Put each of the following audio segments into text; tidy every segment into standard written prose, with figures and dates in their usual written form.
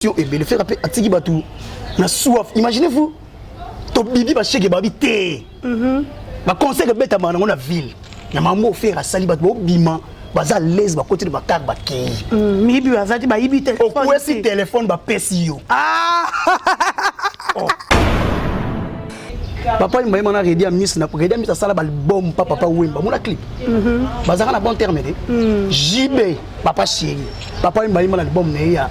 Ebele Ferre mpe atiki bato na soif. Imaginez vous, tobibi basheke babi te, baconcert ebetamaka nango na ville na mambo. Ferre asali bato bobima, baza à l'aise, bakoti na bakar, bakei. Miyibi baza te, bayibi telefone. Okwesi telefone, bapesi yo. Oh. Papa Wemba yema na Reddy Amisi, na Reddy Amisi asala baalbum pa Papa Wemba, mona clip, bazalaka na bon terme te. JB, Papa Chéri, Papa Wemba yema na album na ye ya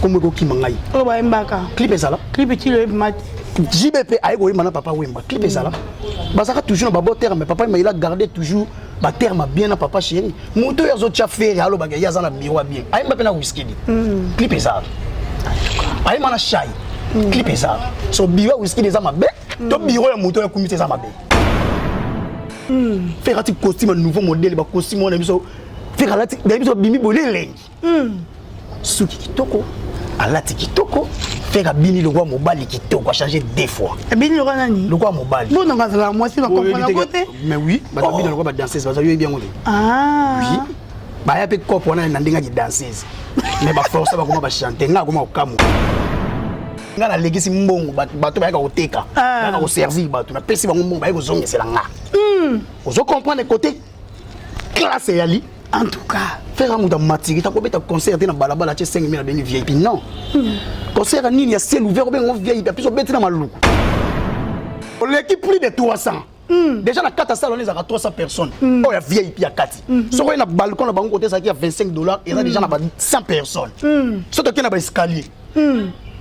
kombo ekokima ngai. Oyo bayembaka. Clip ezala. Clip tilo ebima te. JB mpe aye koyemba na Papa Wemba, clip ezala. Bazalaka toujours na babon terme. Papa Wemba, il a gardé toujours baterme bien na Papa Chéri. Moto oyo azotya Ferre, alobaka ye aza na bureau ya bien, ayemba mpe na Wizkid, clip ezala. Ayemba na Shai, clip ezala. So bureau ya Wizkid eza mabe to bureau ya moto oyo akumisi eza mabe? Ferre ati costume ya nouveau modèle, bacostume wana biso. Ferre alati na biso, bimi boye elengi, suki kitoko, alati kitoko. Ferre abini lokwa mobali kitoko, achange deux fois. Abini lokwa nani? Lokwa mobali. Bononga azalaka mwasi, bakomprendre yango te. Mais oui, bato babina lokwa badanseuse, baza yoyebi yango te. Oui, baya mpe cope wana na ndenge ya danseuse, mais baforce bakoma bachante. Nga akoma kokamwa, nga nalekisi mbongo, bato bayaka koteka, bayaka koservir bato, napesi bango mbongo, baye kozongesela nga. Ozo comprendre côté classe eyali. En tout cas. Ferre moto amatiki ta kobeta concert te na balabala, atie 5 000, abengi VIP. Non, concert ya nini ya ciel ouvert obenga VIP? Apiso obeti na maluku, oleki plus de 300. Déjà na kati ya salle wana ezalaka 300 personnes oyo ya VIP ya kati. Soki oye na balcon na bango kote ezalaki ya 25 $, eza déjà na ba 100 personnes. Soki toke na baescalier,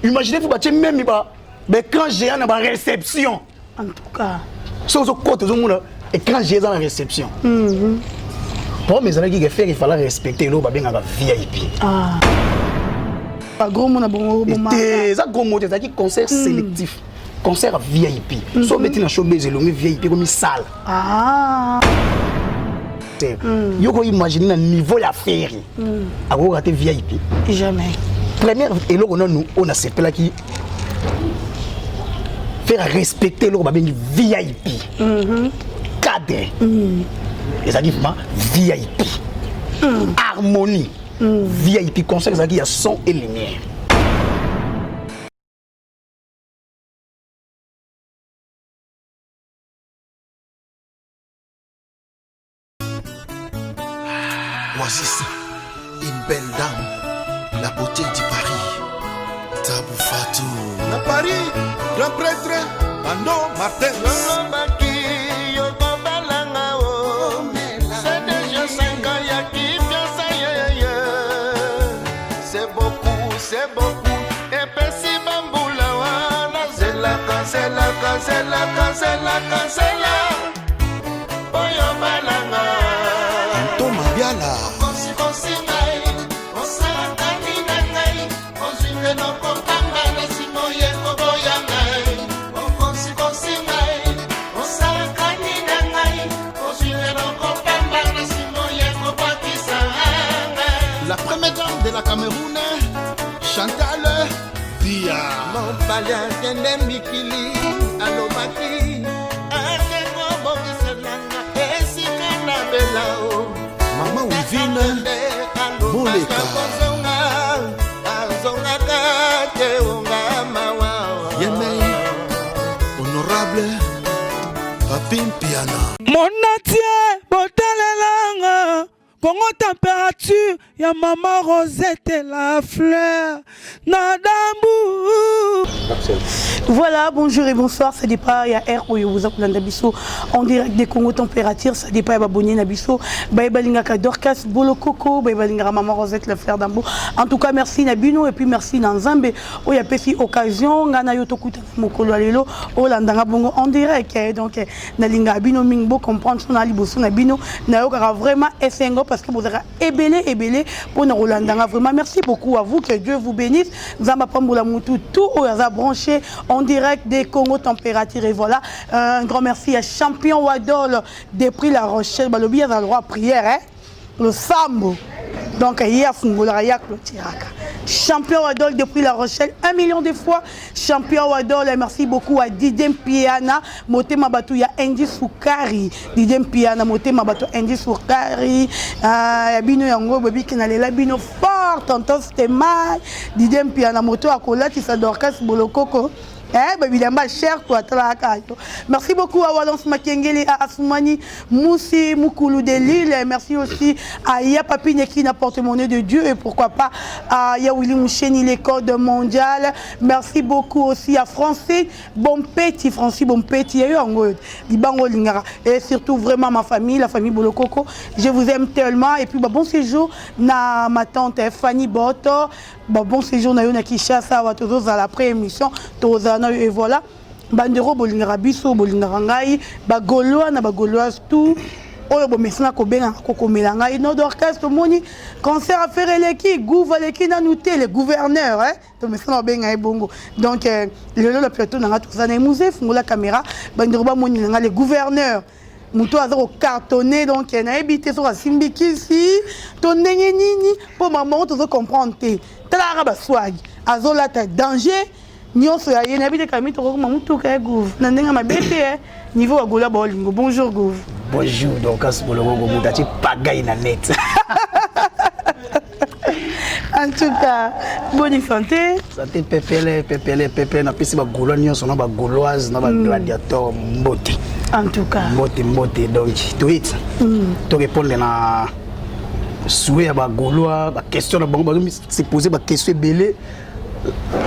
imaginez vous, batie même ba baécran géant na baréception. En tout cas. Soki ozokota, ozomona écran géant eza na réception. Problème ezalaki ke Ferre, il fallait respecter eloko babengaka VIP. Ah. Bagros mot na bongo. Te, eza gros mot te, ezalaki concert sélectif, concert VIP. So obeti na showbase, elongi VIP ekomi sala. Yo koimagine na niveau ya Ferre, akokoka te VIP. Jamais. Première eloko nanu oyo nasepelaki, Ferre respecter eloko babengi VIP. Cadre ezalaki vraiment VIP, harmonie VIP, concert ezalaki ya son et lumière. Oasis, une belle dame, la beauté du Paris. Tabou Fatou. Na Paris, grand prêtre, Ando Martin. Olobaki yokobalanga o, c'est déjà 5 ans ya kifiansa yeye. C'est beaucoup, c'est beaucoup. Epesi bambula wana, zelaka, zelaka, zelaka, zelaka, zela oyo balanga. Thomas Biala. Okosi ngai, osalakani na ngai, ozwi eloko pamba, na nsima oye koboya ngai. Okosikosi ngai, osalakani na ngai, ozwi eloko pamba, na nsima oye kobwakisa ngai. La première dame de la Cameroun, Chantal Bia. Mobali akende mikili, alobaki ake kobongiselanga esika na bela o. Mama Wivine Moleka. Kozonga azongaka te, onga mawa. Yemei, honorable Papi Mpiana. Monatie botalelanga Kongo Température ya Mama Rosette la fleur na dambu. Voilà, bonjour et bonsoir, ça dépend ya heure oyo boza kolanda biso en direct de Congo Température, ça dépend ya babonné na biso, baye balingaka Dorcas Bolokoko, baye balingaka Maman Rosette la fleur d'Ambo. En tout cas, merci na bino et puis merci na Nzambe oyo apesi occasion nga na yo tokuta mokolo ya lelo olandanga bongo en direct. Donc nalingaka bino mingi, bo comprendre so na liboso na bino nayokaka vraiment esengo parce que bozalaka ebele ebele mpona kolandanga. Vraiment merci beaucoup à vous, que Dieu vous bénisse. Nzambe apambola mutu tout oyo aza branché en direct des Congo Température. Et voilà, un grand merci à Champion Wadol depuis La Rochelle. Balobi aza droit prière, hein, le sambo, donc ye afungolaka, ye aclotiraka. Champion Wadol depuis La Rochelle, 1 million de fois Champion Wadol. Merci beaucoup à Didem Piana motema bato ya Indi Sukari. Didem Piana motema bato Indi Sukari, ya bino yango bobiki, nalela bino fort. bonsoir tonton Stemay Didier Mpiana moto akolatisa Dorcas Bolokoko Eh, ba bilamba cher quoi talaka yo. Merci beaucoup à Walence Makengeli, à Assoumani Moussi Mukulu de Lille. Merci aussi à Yapapi qui n'a porte-monnaie de Dieu et pourquoi pas à Yawili Moucheni, les codes mondial. Merci beaucoup aussi à Francis Bompeti, Francis Bompeti, Libango Lingara. Et surtout vraiment ma famille, la famille Bolokoko. Je vous aime tellement. Et puis bah, bon séjour na ma tante Fanny Boto. Bah, bon séjour na yo na Kinshasa, wa tozozala après émission, tozala na yo et voilà. Bandero bolingaka biso, bolingaka ngai, ba Gaulois na ba Gauloises tout oyo bomesana kobengaka kokomela ngai no d'orchestre tomoni concert affaire eleki gouve aleki nanu te le gouverneur hein? Tomesana kobenga ye bongo donc euh, lelo na plateau na ngai toza na ye musée fungola caméra bandeko bamoni na ngai le gouverneur moto aza kocartonne donc eh, nayebi te soki asimbi kisi to ndenge nini mpo makambo yango tozo comprendre te tala kaka baswagi azolata danger nyonso ya ye nayebi te kami tokokoma motuka ya gouve na ndenge mabe te eh. niveau ya gola baolingo bonjour gouve bonjour dorcas bolongo moto atie pagai na net. En tout cas, bonne santé. Santé pepele pepele pepele napesi ba gaulois nyonso na ba gauloise na ba gladiateur mbote. En tout cas. Mbote mbote donc toyeti. To répondre na souhait ya ba gaulois ba question na bango bazo se poser ba question ebele.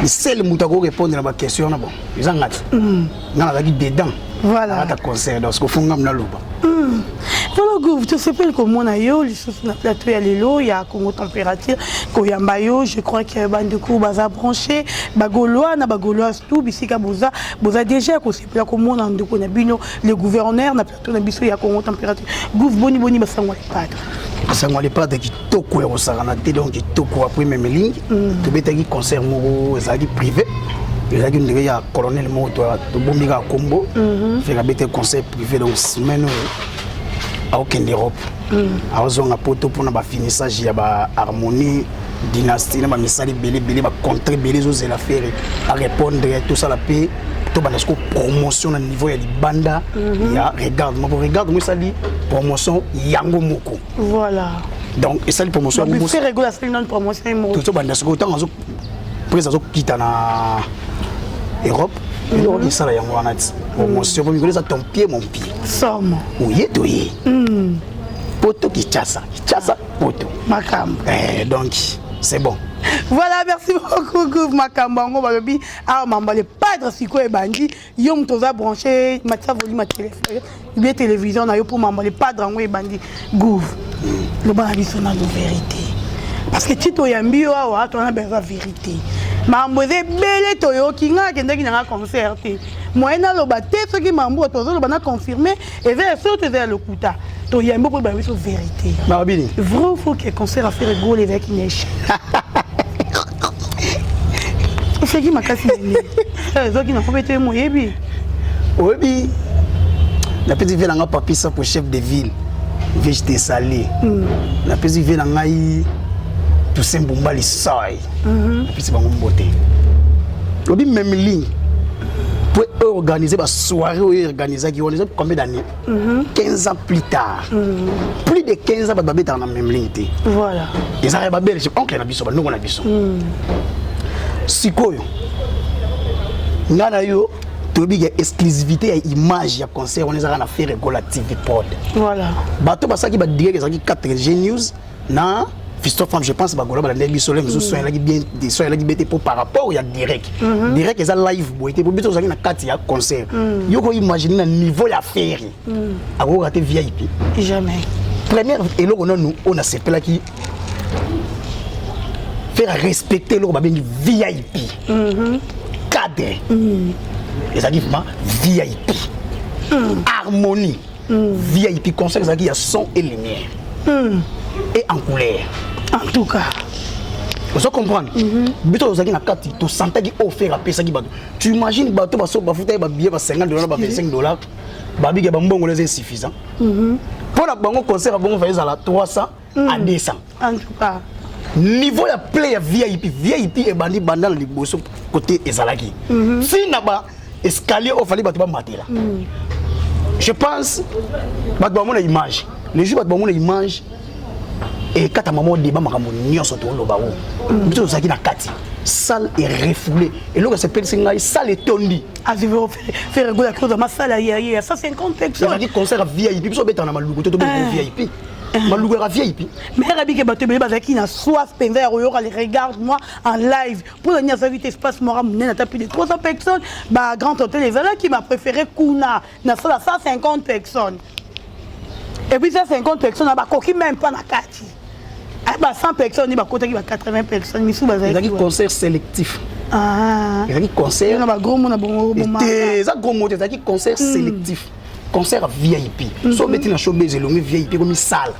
Sel moto ako répondre na ba question wana bon eza nga te. Nga nazalaki dedans. Voilà. Ata concert donc kofunga mna loba. Voilà Gouv, tosepeli komona yo lisusu na plateau ya lelo ya Congo Température koyamba yo. Je crois que bandeko baza branché, bagaulois na bagauloise tout bisika boza boza déjà kosepela komona ndeko na bino le gouverneur na plateau na biso ya Congo Température. Gouv, boni boni basango ya padre. Basango ya padre kitoko ya kosakana te donc kitoko après memeling tobetaki concert moko ezalaki privé ezalaki ndenge ya colonel moko tobombi kaka kombo feka abetaki concert privé donc semaine oyo aokende Europe aozonga poto mpona bafinissage ya baharmonie dynastie na bamisala ebele ebele bacontre ebele ezozela Ferre arépondre tosala mpe tobanda siko promotion na niveau ya libanda ya regarde moko regarde mo esali promotion yango moko. Voilà. Donc esali promotion yango moko. Ferre Gola asali nano promotion ye moko. Tobanda sikoyo ntango azo prise azokita na Europe eloko esala yango wana ti promotion po mikolo eza ton pied mon pied. Somo. Oye toye poto Kinshasa Kinshasa poto makambo. Eh, donc c'est bon. Voilà, merci beaucoup Gouv Makambo yango balobi awa mamba le padre sikoyo ebandi yo moto oza branché matia volume ya téléphone bien télévision na yo mpo mamba le padre yango ebandi Gouv loba na biso nano vérité parce que ti toyambi yo awa toza na besoin vérité makambo eza ebele toyoki ngai akendaki nanga concert te moyen naloba te soki makambo oyo tozoloba na confirme eza ya solo to eza ya lokuta toyambi mpo oyeba biso vérité. Babini. Vrai ou faux que concert ya Ferre Gola ezalaki na échec? Oseki makasi nini ezwaki na kobe te moyebi. Oyebi napesi vie na ngai papi sapo chef de ville vie je te sali napesi vie na ngai Toussaint Mbumba lisai napesi bango mbote lobi même ligne po organiser basoirée oyo organisaki wana eza combien d'années? 15 ans plus tard, plus de 15 ans bato babetaka na même ligne te. Voilà. Ezalaka babelge oncle na biso bandongo na biso sikoyo ngai na yo toyebi ke exclusivité ya image ya concert wana ezalaka na Ferre Gola TV Prod. Voilà. Bato basalaki badirect ezalaki 4G News na Fiston Femme je pense bagola balandaki biso le mosusu son elaki bien son elaki bien te po par rapport ya direct direct eza live boye te po biso tozalaki na kati ya concert yo koimagine na niveau ya Ferre akokoka te VIP. Jamais. Première eloko nanu oyo nasepelaki faire respecter eloko babengi VIP cadre ezalaki vraiment VIP harmonie VIP concert ezalaki ya son et lumière et en couleur. En tout cas. Ozo comprendre biso tozalaki na kati tosantaki oyo Ferre apesaki bato. Tu imagines bato baso bafutaki babillet ba 50 $, ba 25 $, babike bambongo eza insuffisant mpo na bango concert ya bongo fa ezala 300 à 200. En tout cas. Niveau ya play ya VIP VIP ebandi banda na liboso côté ezalaki si na ba escalier oyo fali bato bamatela. Je pense bato bamona image le jour bato bamona image. Ekata mama débat, makambo nyonso toloba o biso tozalaki na kati, salle erefoulé. Eloko esepelisi ngai, salle etondi. Ferre Gola kozwa masala ya 150 personnes. Ezalaki concert ya VIP. Biso obetaka na Maluku te, tobenga VIP, Maluku yaka VIP. Mais rabike bato ebele bazalaki na soif mpenza ya koyoka le Regarde moi en live. Mpona nini azalaki te espace moko monene, ata plus de 300 personnes? Bagrand hôtel ezalaki, bapréféré kuna na sala 150 personnes. Et puis 150 personnes bakoki même pas na kati. Ba 100 personnes bakotaki, ba 80 personnes misu bazalaki. Ezalaki concert sélectif. Ezalaki concert na bagros mot na bongo. Te, eza gros mot te. Ezalaki concert sélectif, concert VIP. So obeti na showbase, elongi VIP ekomi sale.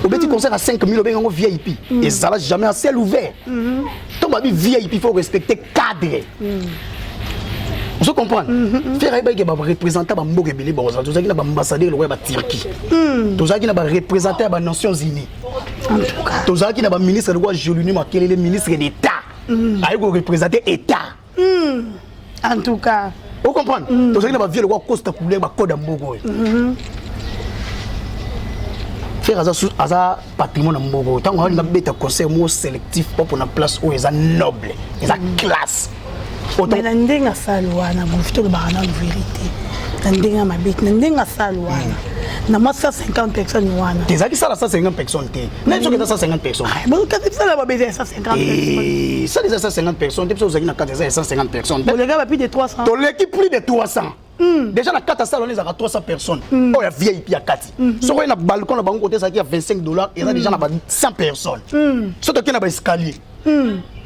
Obeti concert à 5000, obengi yango VIP, ezala jamais à ciel ouvert. To babi VIP, faut respecter cadre. Ozo comprendre? Ferre ayebaki bareprésentant bamboka ebele bakozala. Tozalaki na baambassadeur lokola ya baTurquie, tozalaki na bareprésentant ya banations unies, tozalaki na baministre lokola Jolini Makelele, ministre d'état, aye koreprésente état. En tout cas. Ocomprendre? Tozalaki na bavieux lokola Costa Couleur, bacode ya mboka oyo. Ferre aza patrimoine na mboka oyo. Ntango alinga beta concert moko sélectif mpo mpona place oyo eza noble, eza classe. Mais na ndenge asali wana, Gofi, tolobaka nano vérité, na ndenge ya mabe te, na ndenge asali wana na mwa 150 personnes wana. Te, ezalaki sala 150 personnes te. Nayebi soki eza 150 personnes. Kasi sala babeza ya 150 personnes. Sala eza 150 personnes te. Biso ozalaki na kati, eza ya 150 personnes te. Boleka ba plus de 300. Toleki plus de 300. Déjà na kati ya salle wana ezalaka 300 personnes oyo ya VIP ya kati. Soki oye na balcon na bango, kote ezalaki ya 25 dollars, eza déjà na ba 100 personnes. So toke na baescalier,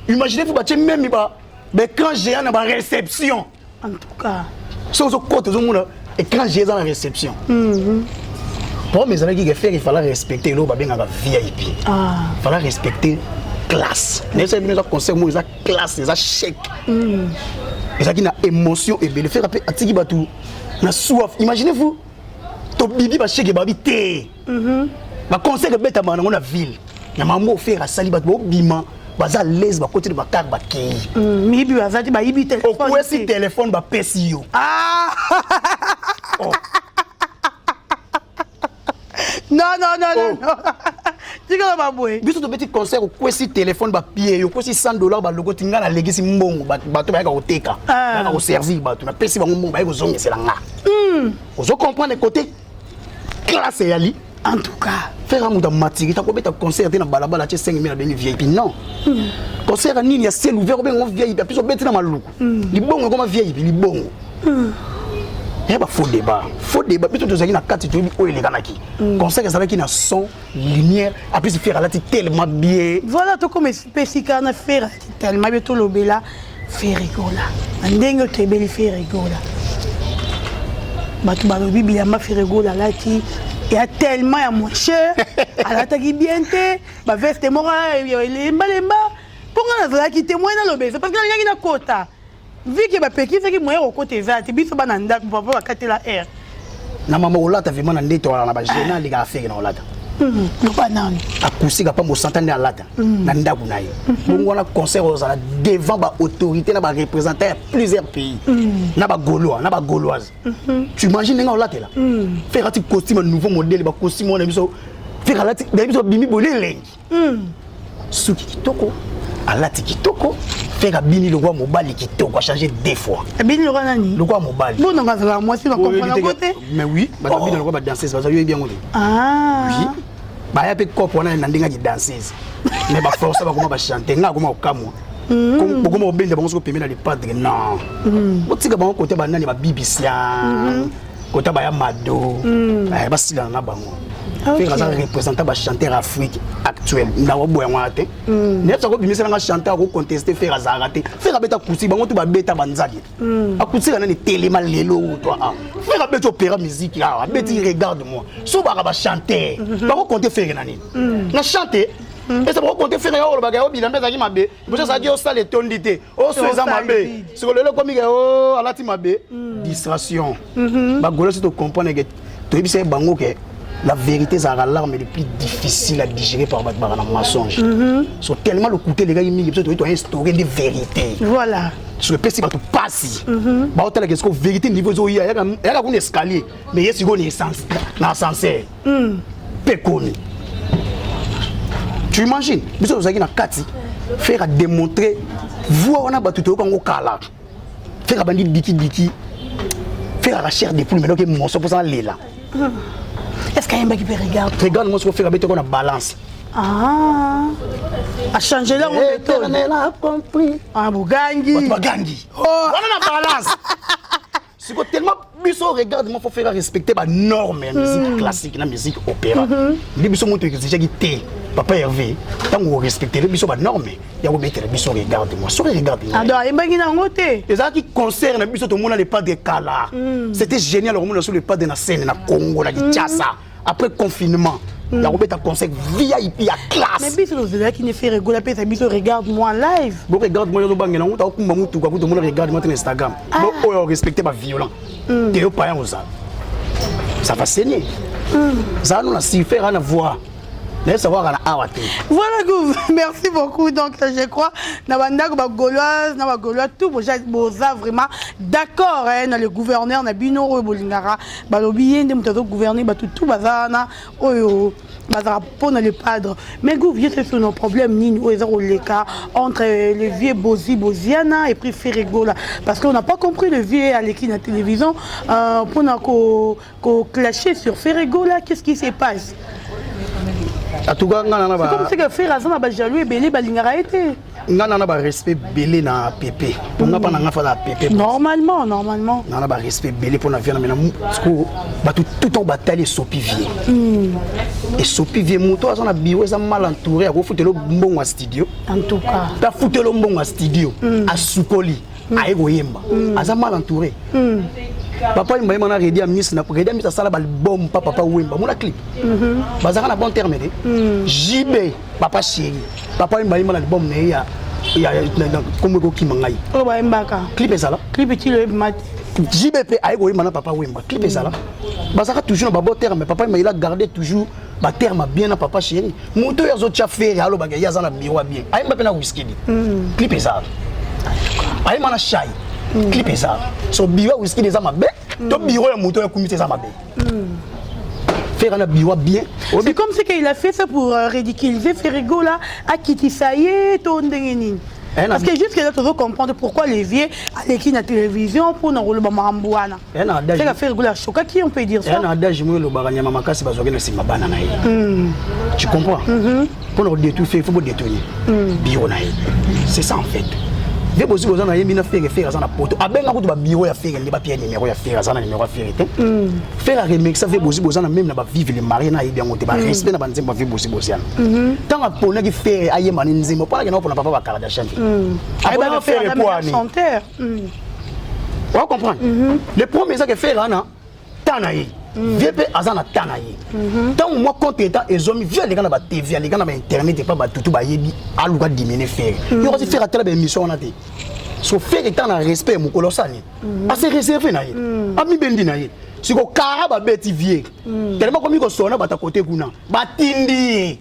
imaginez vous, batie même ba baécran géant na baréception. En tout cas. Soki ozokota, ozomona écran géant eza na réception. Problème ezalaki ke Ferre, il fallait respecter eloko babengaka VIP, fallait respecter classe. Nayebisaki bino, eza concert moko eza classe, eza chèque, ezalaki na émotion ebele. Ferre mpe atiki bato na soif. Imaginez vous, tobibi bacheke babi te, baconcert ebetamaka nango na ville na mambo. Ferre asali bato bobima, baza l'aise, bakoti na bakar, bakei. Miyibi baza te, bayibi téléphone. Okwesi telefone, bapesi yo. Oh. Non, non, non, non, non, tikala baboye. Biso tobeti concert, okwesi telefone, bapie yo, okwesi 100 dollar, balokoti. Nga nalekisi mbongo, bato bayaka koteka, bayaka koservir bato, napesi bango mbongo, baye kozongesela nga. Ozo comprendre côté classe eyali? En tout cas. Ferre moto amatiri ta kobeta concert te na balabala, atie 5000, abengi VIP. Non, concert ya nini ya ciel ouvert, obenga VIP? Apiso obeti na Maluku, libongo ekoma VIP, libongo ya ba faux débat, faux débat. Biso tozalaki na kati, toyebi oyo elekanaki. Concert ezalaki na son, lumière, apesi Ferre alati tellement bien. Voilà, tokoma mpe esika na Ferre alati tellement bien. Tolobela Ferre Gola na ndenge toyebeli Ferre Gola. Bato balobi bilamba Ferre Gola alati ya tellement ya moins cher, alataki bien te, baveste moko elembalemba. Mpo nga nazalaki te, moyen naloba eza parce que nalingaki nakota, vu que bapekisaki, moyen kokota eza te. Biso bana ndako, papa bakatela aire. Na mama olata vraiment na nde toala na bagene, alekaka Ferre na olata. Loba nani. Akusika mpa mosanta nde alata na ndako na ye bongo wana. Concert oyo ozala devant baautorité na bareprésentant ya plusieurs pays, na bagaulois na bagauloise, tu imagines ndenge olatela? Ferre ati costume ya nouveau modèle, bacostume wana biso. Ferre alati na biso, bimi boye elengi, suki kitoko, alati kitoko. Ferre abini lokwa mobali kitoko, achange deux fois. Abini lokwa nani? Lokwa mobali. Bononga azalaka mwasi, bakomprendre yango te. Mais oui, bato babina lokwa badanseuse, baza yoyebi yango te. Oui, baya mpe cope wana na ndenge ya danseuse, mais baforce bakoma bachante. Nga akoma kokamwa, bokoma kobenda bango soki pembeni na le padre. Non, botika bango kote banani, babibisia kota baya mado, basilana na bango. Ferre aza représentant bachanteur Afrique actuel na oboya wana te. Neti akobimisela chanteur akoconteste Ferre, azalaka te. Ferre abeta kusi, bango to babeta banzadi akutisika nani telema lelo oyo to a Ferre abeti opéra musique awa, abeti Regarde moi. So baka bachanteur bakokonte Ferre na nini? Na chante ese bakokonte Ferre ya olobaka yo bilamba ezalaki mabe, liboso ezalaki osala etondi te, oso eza mabe. Siko lelo ekomi ke o alati mabe, distraction. Bagolo, so tocomprendre ke toyebisa ye bango ke La vérité ezalaka l'arme le plus difficile à digérer par bato baka na mensonge. So tellement lokuta elekaki mingi, biso toyei toinstaure nde vérité. Voilà. So epesi bato pasi, baotalaka esiko vérité niveau ezoya, yaka kuna escalier, mais ye sikoyo na ascenseur mpe komi. Tu imagines, biso tozalaki na kati, Ferre adémontrer voix wana, bato toyoka yango kala. Ferre abandi dikidiki, Ferre aka chair de poule, mais donc moso mposa nalela. Est ce que ayembaki mpe Regarde? Regarde moi, siko Ferre abeteko na balance. Ah, achange lango. Éternel a compris. Ah, bogangi. Bato bagangi wana na balance. Siko tellement biso Regarde moi, faut faire respecter banorme ya musique classique na musique opéra. Nde biso moto exigeaki te, papa Hervé, ntango orespectere biso banorme ya kobetela biso Regarde moi, soki Regarde Ah, donc ayembaki nango te. Ezalaki concert na biso, tomona le Padre kala, c'était génial. Okomona so le Padre na scène na Congo, na Kinshasa, après confinement, ya kobeta concert VIP ya Mais classe. Biso tozalaki ne Ferre Gola apesa biso Regarde moi live. Bo Regarde moi, ozobangela ngo, taokumba mutuka kutu, omona Regarde moi te na Instagram. Bo oyo orespecte baviolent te, yo payan ozala, ça va saigner. Zala no na sifere na voix naye savoir na awa te. Voilà, Gouv, merci beaucoup. Donc, je crois, na bandako ba Gauloise, na ba Gaulois, tout boza, boza vraiment d'accord, hein, na le gouverneur, na bino, oyo bolingara, balobi ye nde moto azo gouverner, bato tout baza na, oyo, bazala mpona le Padre. Mais Gouv, ye c'est nos problème nini oyo eza koleka entre le vieux Bozi Boziana et puis Ferre Gola? Parce qu'on n'a pas compris, le vieux aleki na télévision mpona ko clasher sur Ferre Gola. Qu'est-ce qui se passe? En tout cas, nga na C'est comme si que Ferre aza na bajaloux ebele balingaka ye te. Nga na barespect ebele na pepe, mpo nga mpa na nga fala pepe. Normalement, normalement. Na barespect ebele mpo na vie na mena siko bato tout temps batali, esopi vie, esopi vie. Moto aza na bureau eza mal entouré, akofutela mbongo ya studio. En tout cas. Mpe afutela mbongo ya studio, asukoli, aye koyemba, aza mal entouré. Papa Wemba yemba na Reddy Amisi, na Reddy Amisi asala baalbum pa Papa Wemba, mona clip, bazalaka na bon terme te. JB, Papa Chéri, Papa Wemba yemba na album na ye ya kombo ekokima ngai. Oyo bayembaka. Clip ezala. Clip etilo ebima te. JB mpe aye koyemba na Papa Wemba, clip ezala. Bazalaka toujours na babon terme. Papa Wemba, il a gardé toujours baterme bien na Papa Chéri. Moto oyo azotya Ferre, alobaka ye aza na bureau ya bien, ayemba mpe na Wizkid, clip ezala. Ayemba na Shai, clip ezala. So bureau ya Wizkid eza mabe to bureau ya moto oyo akumisi eza mabe? Ferre na bureau bien. C'est comme si qu'il a fait ça pour ridiculiser Ferre Gola, akitisa ye to ndenge nini? Parce que jusque là tozo comprendre pourquoi les vieux aleki na télévision pour na koloba makambo wana. C'est que Ferre Gola chokaki, on peut dire ça. Na adage moyo elobaka, nyama makasi bazwaki na nsima bana na ye. Tu comprends? Mpona kodétruire Ferre, faut bodétourner bureau na ye. C'est ça en fait. Nde bozwi, boza na yembi na Ferre. Ferre aza na poto, abenga kutu babureau ya Ferre nde bapia numéro ya Ferre, aza na numéro ya Ferre te. Ferre aremekisa ve bozi boza na même na bavive le mari na ayebi yango te, barespect na banzembo bave bozi boziana. Ntango aponaki Ferre ayemba ni nzembo, mpo akenda kopona papa baKardashian te, aponaka Ferre po ani. Chanteur. Wa comprendre, le premier eza ke Ferre ana ta na ye, vie mpe aza na ta na ye. Ntango mwa contre état ezwami, vie aleka na batv, aleka na bainternet, epa batutu bayebi, aluka dimine Ferre. Yo kasi Ferre atala baémission wana te. So Ferre eta na respect ya mokolo osani, ase réserve na ye, amibendi na ye. Siko kara babeti vie tellement komi kosona bato kote kuna batindi ye.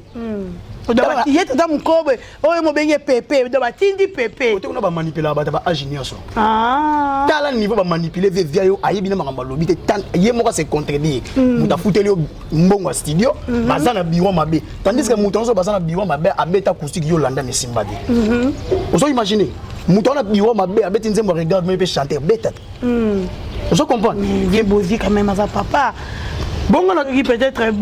Ye tata mokobe oyo mobenge pepe, do batindi pepe. Kote kuna bamanipulaka bato ba age nyonso. Tala niveau bamanipule vie, via yo ayebi na makambo alobi te, ye moko ase contredire. Moto afuteli yo mbongo ya studio, baza na bureau mabe, tandis que moto nyonso baza na bureau mabe abeta acoustique, yo olanda na esimba te. Ozo imagine, moto wana bureau mabe abeti nzembo Regarde moi, mpe chanteur beta te. Ozo comprendre? Vieux Bozi quand même aza papa. Bongo na Soki peut-être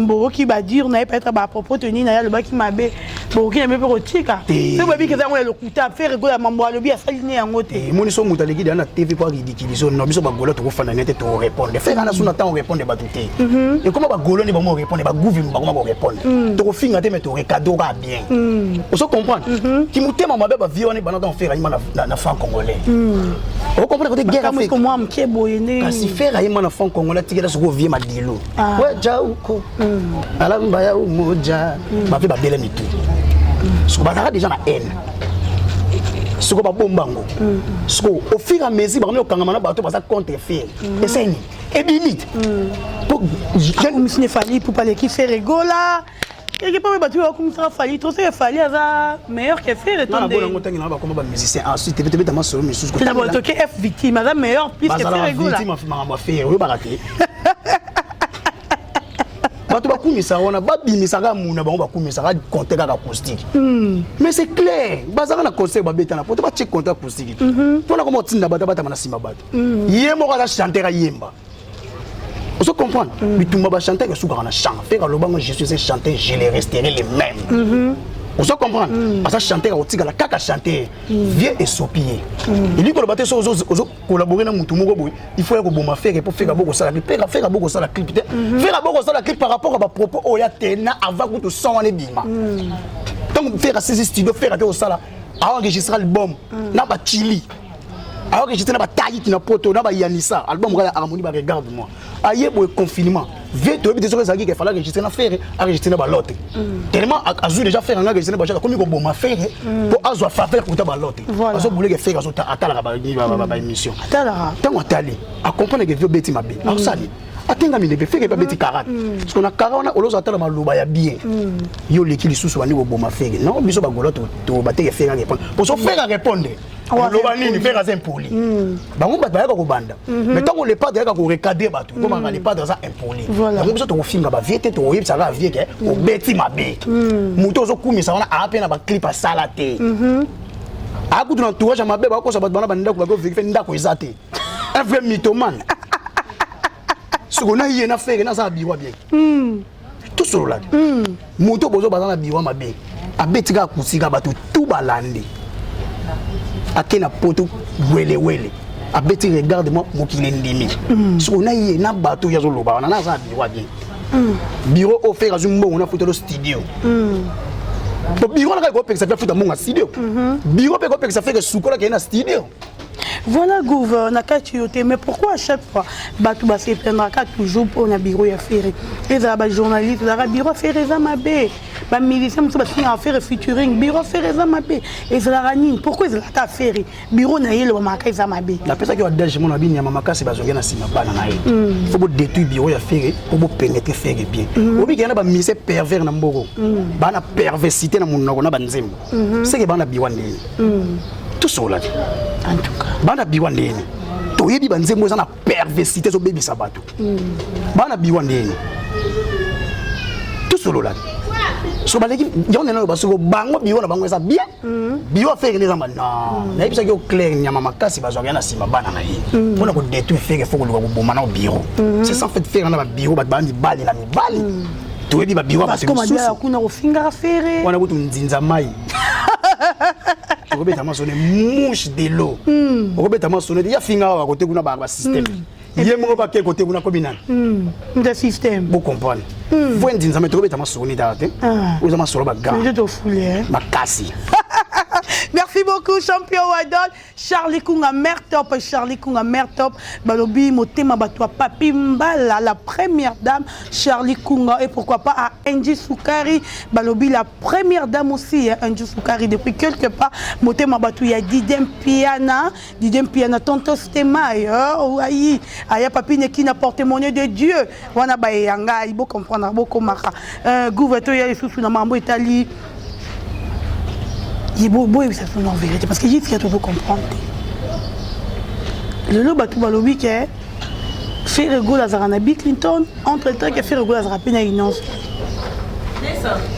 bokoki badire na ye, peut-être bapropos teni na ye alobaki mabe, bokoki na ye mpe kotika. Te. Soki boyebi eza yango ya lokuta, Ferre Gola mambo alobi asali ne yango te. Emoni, so moto aleki deya na TV po aridiculiser, no biso bagolo tokofanda nete torépondre. Ferre ana so na ntango répondre bato te, ekoma bagolo nde bango répondre, baguvi bakoma korépondre. Tokofinga te, mais torecadre kaka bien. Ozo comprendre ki motema mabe bavie wana ebanda ntango Ferre ayima na franc congolais. Ocomprendre kote guerre Kamwe Afrique. Mwa moke boye nde. Kasi Ferre ayima na franc congolais, atikela sikoyo vie madilu. Weja uko alamba ya umoja, bape babele mitu, siko bazalaka déjà na haine. Sikoyo babomba yango. Sikoyo au fur et à mesure bakomi kokangama na bato baza contre Ferre. Esali nini? Ebimi te. Po akumisi ne Fally Ipupa aleki Ferre Gola. Quelque part bato oyo bakumisaka Fally trop, soki Fally aza meilleur que Ferre to nga na nde bona yango ntangi na bakoma bamusicien, ensuite tebe tebeta masolo misusu. Tena boye toke F victime aza meilleur plus que bazalaka Ferre Gola. victime makambo ya Ferre oyobaka te. Bato bakumisaka wana, babimisaka muna bango, bakumisaka compte kaka acoustique. Mais c'est clair, bazalaka na concert babetana po to batie compte acoustique mpona koma otinda bato abatama na nsima. Bato ye moko aza chanteur, ayemba, ozo comprendre. Bitumba bachanteur esukaka na chant. Ferre alobango: "Je suis un chanteur, je le resterai le même." Ozo comprendre, aza chanteur, akotikala kaka chanteur. Vie esopi ye, elingi koloba te so ozocollabore na mutu moko boye, il faut ya koboma Ferre mpo Ferre abokosala clip. Ferre, Ferre abokosala clip te. Ferre abokosala clip par rapport à bapropos oyo ya tena avant kutu son wana ebima. Ntango Ferre asisi studio, Ferre ate kosala, aenregistre album na bachili, aenregistre na batayiti na poto na bayanisa album kaka ya Harmonie. Baregarde moi aye boye, confinement vie toyebi te soki ezalaki ke fallait enregistrer na Ferre, enregistrer na balote. Tellement azwi déjà Ferre anga enregistrer na bajaka, akomi koboma Ferre mpo azwa faveur kuta balote. Azobuleke Ferre atalaka baémission. Atalaka. Ntango atali, acomprendre ke vie obeti mabe, akosali atengami nde mpe Ferre mpe abeti karate, parce que na kara wana olozo atala maloba ya bien. Yo oleki lisusu, bandi koboma Ferre. Non, biso bagola bateke Ferre arépondre, poso Ferre arépondre, loba nini? Ferre aza impoli. Bango bato bayaka kobanda, mais ntango le padre ayaka korecadre bato, komaka le padre aza impoli. Yango biso tokofinga bavie te, tokoyebisaka vie ke obeti mabe. Moto ozokumisa wana aa mpe na baclip asala te, akutu na entourage ya mabe, bakokosa bato bana bandako, bakovérifier ndako eza te. Un vrai mythomane. Siko na ye na Ferre naza na bureau bien, tosolola te. Moto bozo baza na bureau mabe, abeti kaka kusika, bato tu balandi, ake na poto welewele, abeti regarde moi mokili endimi. Siko na ye na bato oyo azoloba wana naza na bureau bien. Bureau oyo Ferre azwi mbongo na futelo studio, po bureau wana kaka ekopekisa mpe afuta mbongo ya studio. Bureau mpe ekopekisa Ferre sukola akende na studio. Voilà, gouve na kati yo te. Mais pourquoi à chaque fois bato base plaindraka toujours mpona bureau ya Ferre? Ezala bajournaliste, ezalaka bureau ya Ferre eza mabe, bamusicien mosusu basengaka Ferre featuring, bureau ya Ferre eza mabe. Ezalaka nini? Pourquoi ezalaka Ferre bureau na ye elobamaka eza mabe? Napesaki yo adage mona binyama makasi bazongi na nsima bana na ye. Faut bodétruire bureau ya Ferre po bopénétrer Ferre bien. Obikenda na bamusicien pervers na mboko, bana perversité na monoko na banzembo, seke bana biwa ndeni tosola te. En tout cas, bana biwa ndeni toyebi banzembo eza na perversité, ezobebisa bato. Bana biwa ndeni tosolola te. So baleki yango nene oyo basoko bango bureau na bango eza bien, bureau ya Ferre nde eza non. Nayebisaki yo clair, nyama makasi bazwaka ya na nsima bana na ye mpona kodétruire Ferre, faut koluka koboma na bureau. C'est ça en fait. Ferre na babureau, bato baa mibali na mibali, toyebi babureau ya bato Parce que misusu. Kuna kofingaka Ferre. Wana kutu nzinza mai, okobeta masone mouche de l'eau, okobeta masone te. Ya finga awa kote kuna basystème, ye moko bake kote kuna komi nani? Nde système. Bocomprendre, fo nzinza mai, tokobeta masoni tala te. Oyo eza masolo bagrand. Nde tofule. Makasi. Merci beaucoup, champion Wadol. Charlie Kunga, mère top. Charlie Kunga, mère top. Balobi, Motema Batwa, Papi Mbala, la première dame, Charlie Kunga. Et pourquoi pas à Angie Soukari. Balobi, la première dame aussi, hein, Angie Soukari, depuis quelque part. Motema Batou, il y a Didem Piana. Didem Piana, Tonto Stema, oh, aïe. Aya Papi Neki n'a porte-monnaie de Dieu. Wana ba yanga, il faut comprendre, beaucoup maka. Gouvernement, il y a les sous-sous dans Mambo Italie. Ye boyebisa biso en vérité, parce que jusqu'à tozo comprendre te. Lelo bato balobi ke Ferre Gola azalaka na Bill Clinton, entre temps ke Ferre Gola azalaka mpe na Innoss'B.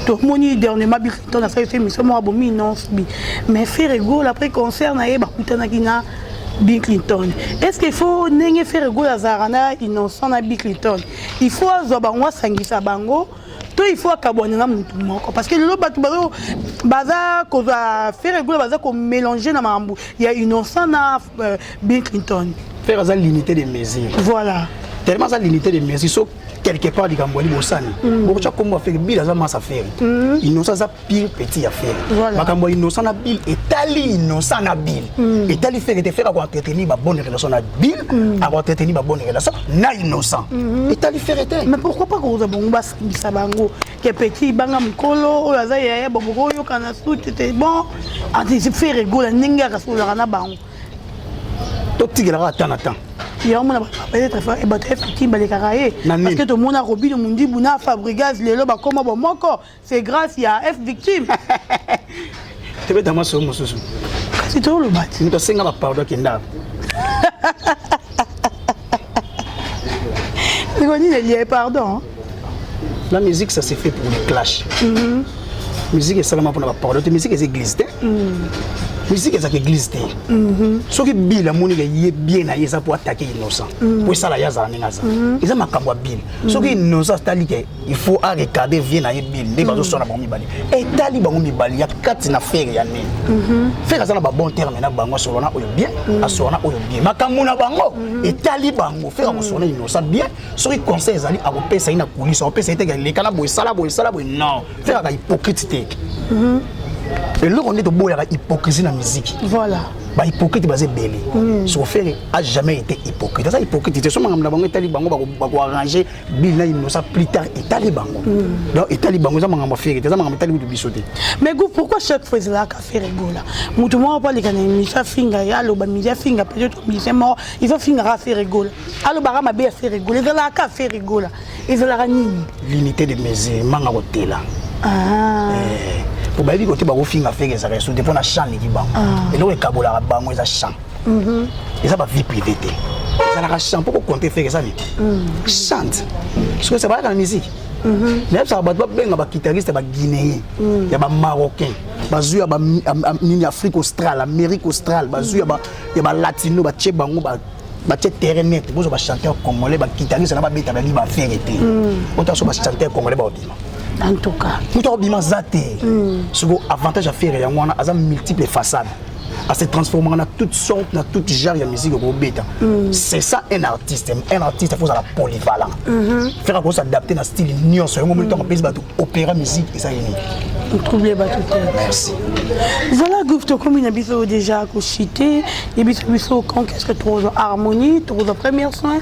Tomoni dernièrement Bill Clinton asali so émission moko abomi Innoss'B, mais Ferre Gola après concert na ye bakutanaki na Bill Clinton. Est ce que il faut ndenge Ferre Gola azalaka na Innocent na Bill Clinton, il faut azwa bango, asangisa bango, to il faut akabwana na mutu moko? Parce que lelo bato baza kozwa Ferre Gola, baza komélange na makambo ya Innocent na Bill Clinton. Ferre aza l'unité de mesure. Voilà. Tellement aza l'unité de mesure, so quelque part likambo ya libosani bokotya kombo ya Ferre. Bill aza masa Ferre, Innocent aza pire petit ya Ferre. Makambo ya Innocent na Bill etali Innocent na Bill, etali Ferre te. Ferre akoentretenir babonne relation na Bill, akoentretenir babonne relation na Innocent, etali Ferre te. Mais pourquoi pas koza bongo, basangisa bango ke petit banga mokolo oyo aza yaya, boboko oyokana suti te? Bon, Ferre Gola ndenge akasololaka na bango. Totikelaka ata na temps. Yango mona peut-être bato ya balekaka ye, parce que tomona Robino Mundibu na Fabrigaz lelo bakóma bomoko, c'est grâce ya F Victime. Tobeta masolo mosusu. Kasi toloba ti. Moto asenga bapardon, akenda. Ndeko nini elie pardon? La musique, ça se fait pour les clash. Musique esalama mpona bapardon te. Musique eza église te. Musique ezalaka église te. Soki Bill amoniki ye bien na ye eza po atake Innocent, po esala ye azala ndenge aza, eza makambo ya Bill. Soki Innocent atali ke il faut aregarder vie na ye Bill nde bazosala bango mibale, etali bango mibale ya kati na Ferre ya nini. Ferre aza na babon terme na bango, asolo na oyo bien, asolo na oyo bien, makambo na bango etali bango. Ferre akosolo na Innocent bien, soki conseil ezali akopesa ye na coulisse, akopesa ye teke eleka na boye, esala boye, esala boye. Non, Ferre aka hypocrite te. Eloko nde toboyaka, hypocrisie na musique. Bahypocrite baza ebele. Soko Ferre a jamais été hypocrite, aza hypocrite te. So makambo na bango etali bango, bakoarrange Bill na Innocent plus tard, etali bango. Donc etali bango, eza makambo ya Ferre te, eza makambo etali kutu biso te. Mais Gouv, pourquoi chaque fois ezalaka Ferre Gola? Moto moko po aleka na émission afinga ye, aloba midi afinga, peut-être musicien moko il faut fingaka Ferre Gola, alobaka mabe ya Ferre Gola, ezalaka Ferre Gola, ezalaka nini? L'unité de mesure manga kotela. Po bayebi kote bakofinga Ferre, ezalaka esu te mpo na champ leki bango. Eloko ekabolaka bango eza champ, eza bavie privé te, ezalaka champ. Mpo kocompter Ferre eza nini? Chante soki esa bayaka na musique. Nayebisaka bato babenga baguitariste baguinéen, ya bamarocain, bazwi ya nini, Afrique australe, Amérique australe, bazwi ya balatino, batie bango, batie terrain net. Bozwa bachanteur congolais, baguitariste na babeta, babi baFerre te. Ota so bachanteur congolais baobima. En tout cas. Moto akobima aza te. Siko avantage ya Ferre yango wana, aza multiple façade, ase transformaka na toute sorte, na toute genre ya musique okobeta. C'est ça un artiste. Un artiste faut ozala polyvalent. Ferre akos'adapter na style nyonso. Yango moni ntango apesi bato opéra, musique eza ye nini? Trouble bato te. Merci. Voilà, Gouv, tokomi na biso déjà kochite. Yebiso biso quand qu'est-ce que tokozwa harmonie, tokozwa première soin?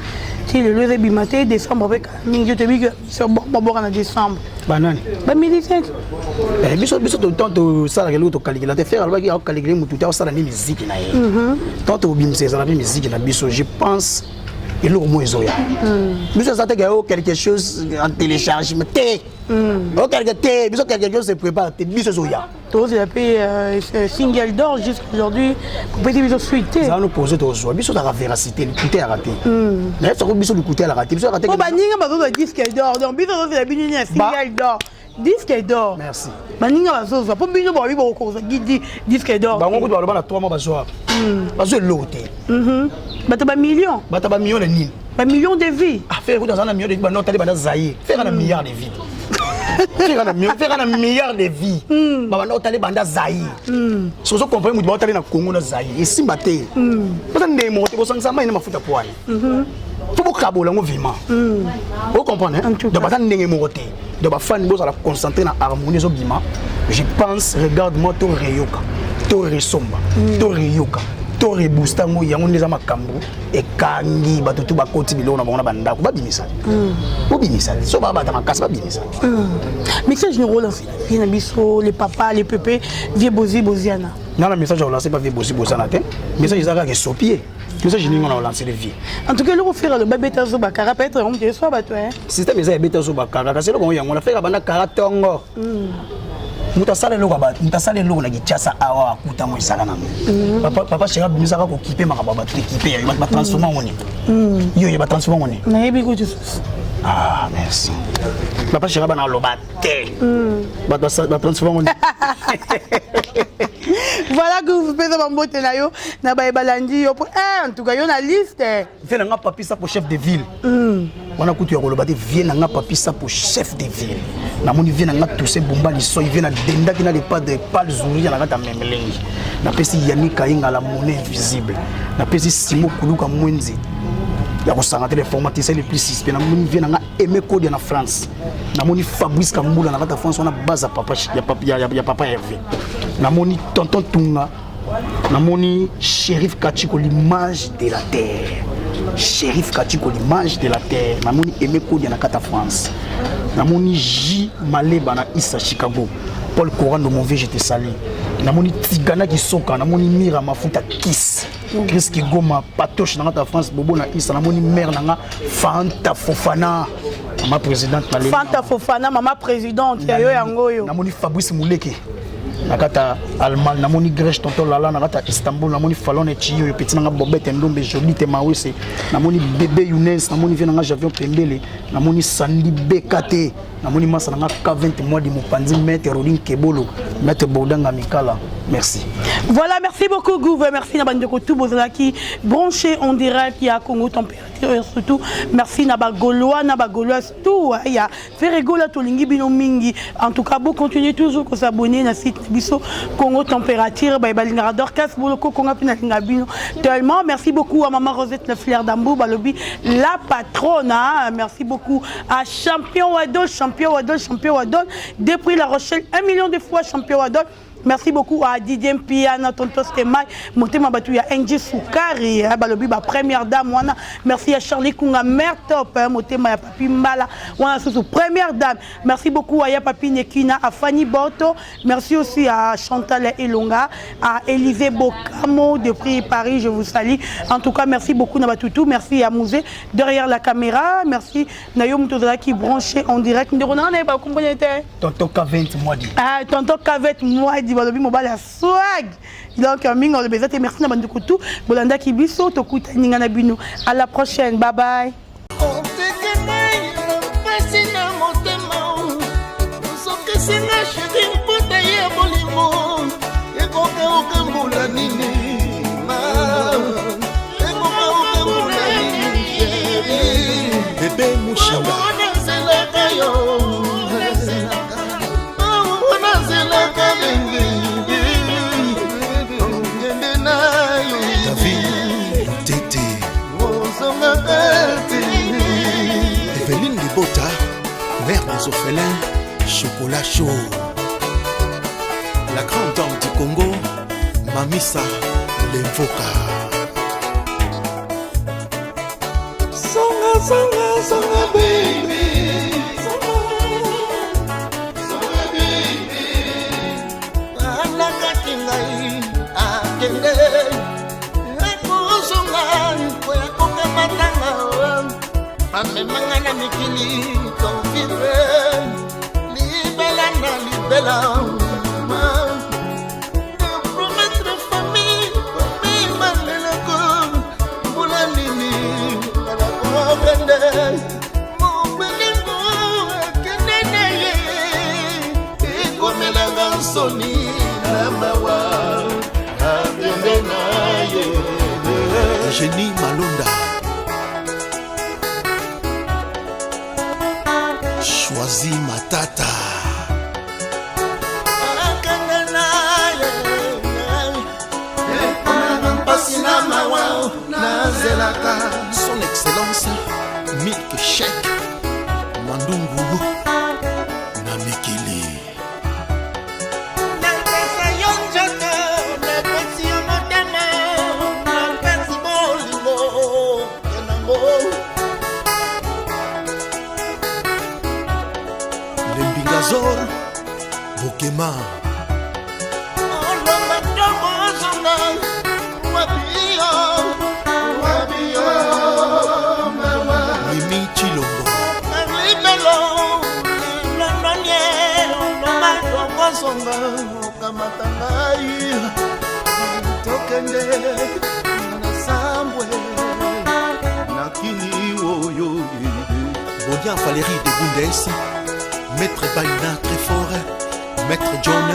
Ti lelo eza ebima te. Décembre mpe kala mingi, toyebi ke biso baboka na décembre. Banani? Bamusicien. Biso tant tosalaka eloko, tokalikila te. Ferre alobaki akokalikile motu te, akosala nde miziki na ye. Tant tobimisa, ezala mpe miziki na biso. Je pense eloko mo ezoya biso eza te yo quelque chose en téléchargement te, o quelque te. Biso quelque chose se prépare te, biso ezoya. Tozela mpe single d'or. Jusqu'aujourd'hui popesi biso suite te. Ezala no pose, tozwa. Biso ozalaka véracité, likute yaka te. Nayebisako biso likute yalaka te, biso yaka te. Po baninga bazozwa disque d'or, donc biso tozela bino nini ya single d'or, disque d'or? Merci. Baninga bazozwa, mpo bino babi bokozwa gidi disque d'or. Bango kutu baloba na 3 mois bazwa, bazwa eloko te. Bato bamillion. Bato bamillion na nini? Bamillion de vie. Ah, Ferre kutu aza na million de vie. Banda otali banda Zaire, Ferre na milliard de vie, Ferre na milliard de vie. Babanda otali banda Zaire. Soki ozo comprendre, moto baotali na Congo na Zaire esimba te, baza ndenge moko te. Bosangisa mai na mafuta poani fo bokabola yango vraiment, ocomprendre? Donc baza ndenge moko te. Donc bafani, bozala concentré na harmonie ezobima. Je pense, regarde moi, to reyoka, to resomba, to reyoka, to rebooste yango. Yango nde eza makambo ekangi bato tu. Bakoti biloko na bango na bandako, babimisa, bobimisa. So babata makasi, babimisa. Message ni relance vie na biso, les papas, les pépés, vie Bozi Boziana. Nga na message ya relance pa vie Bozi Boziana te. Message eza kaka esopi ye. Message ningo na relance le vie. En tout cas, eloko Ferre aloba, beta zo bakara, peut-être yango moto eswa bato. Système eza ebeta zo bakara, kasi eloko yango na Ferre banda kara ntongo. Moto asala eloko, moto asala eloko na Kinshasa awa, akutango ezala nango. Papa chéri abimisaka kokipe makambo ya bato, ekipe ya bato batransforma ngo nini? Yo ye batransforma ngo nini? Nayebi kutu. Ah, merci. Papa chéri bana aloba te, bato batransforma ngo nini? Voilà que vous pesa bambote na yo na baye balandi yo po en tout cas yo na liste. Vie na nga Papi Sapo, chef de ville wana kutu ya koloba te. Vie na nga Papi Sapo, chef de ville, namoni vie na nga Toussaint Bumba Lisoi, vie na dendaki na lepadre Pal Zuria na kati ya memelengi. Napesi Yani Kayinga, la monnaie invisible. Napesi Simo Kuluka Mwenzi. Ya kosanga te, l'informaticien le plus suspect. Namoni vie na nga Aimé Kodia na France, namoni Fabrice Kambula na kati ya France wana, base ya papa, ya papa Hervé, namoni tonton Tunga, namoni Shérif Kachiko, l'image de la terre, Shérif Kachiko, l'image de la terre, namoni Aimé Kodia na kati ya France, namoni J Maleba na Isa Chicago, Paul Corando, mon vieux, je te salue, namoni Tigana Kisoka, namoni Mira Mafuta Kis, Chris Kigoma, Patoche na kati ya France, Bobo na Isa, namoni mare na nga Fanta Fofana, mama présidente na leli. Fanta Fofana, mama présidente ya yo yango oyo. Namoni Fabrice Muleke na kati ya Allemagne, namoni Grèce, tonton Lala na kati ya Istanbul, namoni Falon Echi oyo petit nanga Bobete Ndombe, Joli Te Mawese, namoni bébé Younes, namoni vie nanga Javion Pembele, namoni Sandi Bekate, namoni masa nanga K20 Mwadi Mopanzi, maître Rodin Kebolo, maître Bordanga Mikala. Merci. Voilà, merci beaucoup Gouv, merci na bandeko tout bozalaki branché en direct ya Congo Température et surtout merci na ba Gaulois na ba Gauloise tout ya Ferre Gola, tolingi bino mingi. En tout cas, bo continuer toujours ko s'abonner na site na biso Congo Température, ba balingaka Dorcas Boloko Konga pe na linga bino tellement. Merci beaucoup à maman Rosette la Fleur d'Ambour balobi la patronne, hein. Merci beaucoup à Champion Wadol, Champion Wadol, Champion Wadol depuis La Rochelle, 1 million de fois Champion Wadol. Merci beaucoup à Didier Mpiana, Tonton Stemay, Motema Batu ya NG Soukari, hein, balobi ba première dame wana. Merci à Charlie Kunga, mère top, hein, Motema ya Papi Mbala, wana susu première dame. Merci beaucoup à Ya Papi Nekina, à Fanny Boto. Merci aussi à Chantal Elonga, à Élisée Bokamo depuis Paris, je vous salue. En tout cas, merci beaucoup na Batutu, merci à Mouzé derrière la caméra, merci na yo muto qui branché en direct. Ndeko na na ba kombo te. Tonton K20 Mwadi. Ah, tonton Kavet Mwadi balobi mobali ya swag. Donc mingi olobi eza te. Merci na bandeko tout bolandaki biso, tokutani nga na bino à la prochaine, bye bye. Mpasi na motema ozokesinga chéri, mpota ye bolingo ekokauka mbula nini, ekokauka mbula nini, chéri. Bebe Mushinga. Nazelaka yo, nazelaka bengi okende na yo. David Tete. Ozongaka te. Evelyne Libota, mère des orphelins, chocolat chaud. La grande dame du Congo, Mamisa Lemvoka. Songa, songa, songa baby, songa baby. Alakaki ngai akende akozonga koya kokamatanga bamemanga na mikili tovivre libela na libela. Promettre famille, famille malelako mbula nini alakokende mobelingo akende na ye ekomelanga nsoni na mawa akende na ye. Eugénie Malonda. Choisi Matata. Akende na ye ekomelanga mpasi na mawa nazelaka. Son Excellence Milk Shake Mandungu na Mikili. Napesa yo nzoto, napesi yo motema, napesi bolingo kenango. Lembingazor Bokema. Olomba ntongo ozonga wapiyo, wapiyo mawa. Mimi Chilombo. Libelo londonye olomba ntongo ozonga okamata ngai tokende na sambwe nakini oyo. Bonia Valérie de Bundes. Maître Baina très fort. Maître John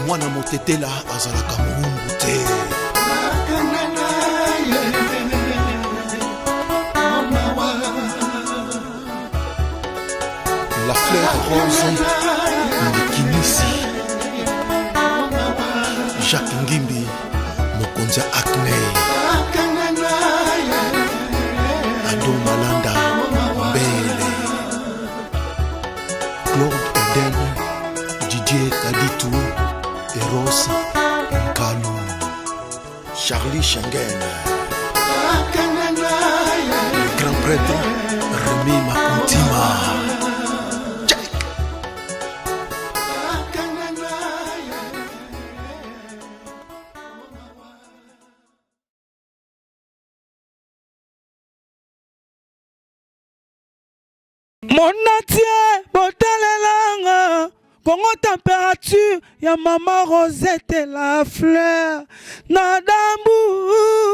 Mwana Motetela azalaka moumbu te. Nakende na ye mawa. La fleur rose Likinisi. Jacques Ngimbi mokonzi ya Acne. Akende na ye. Odon Malanda Mbele, Claude Eden, Didier Kaditu, Eros Nkalu, Charlie Schengen, le grand prêtre Rémi Makuntima. Check. Monatie botalelanga Congo température ya mama Rosette la fleur na dambu.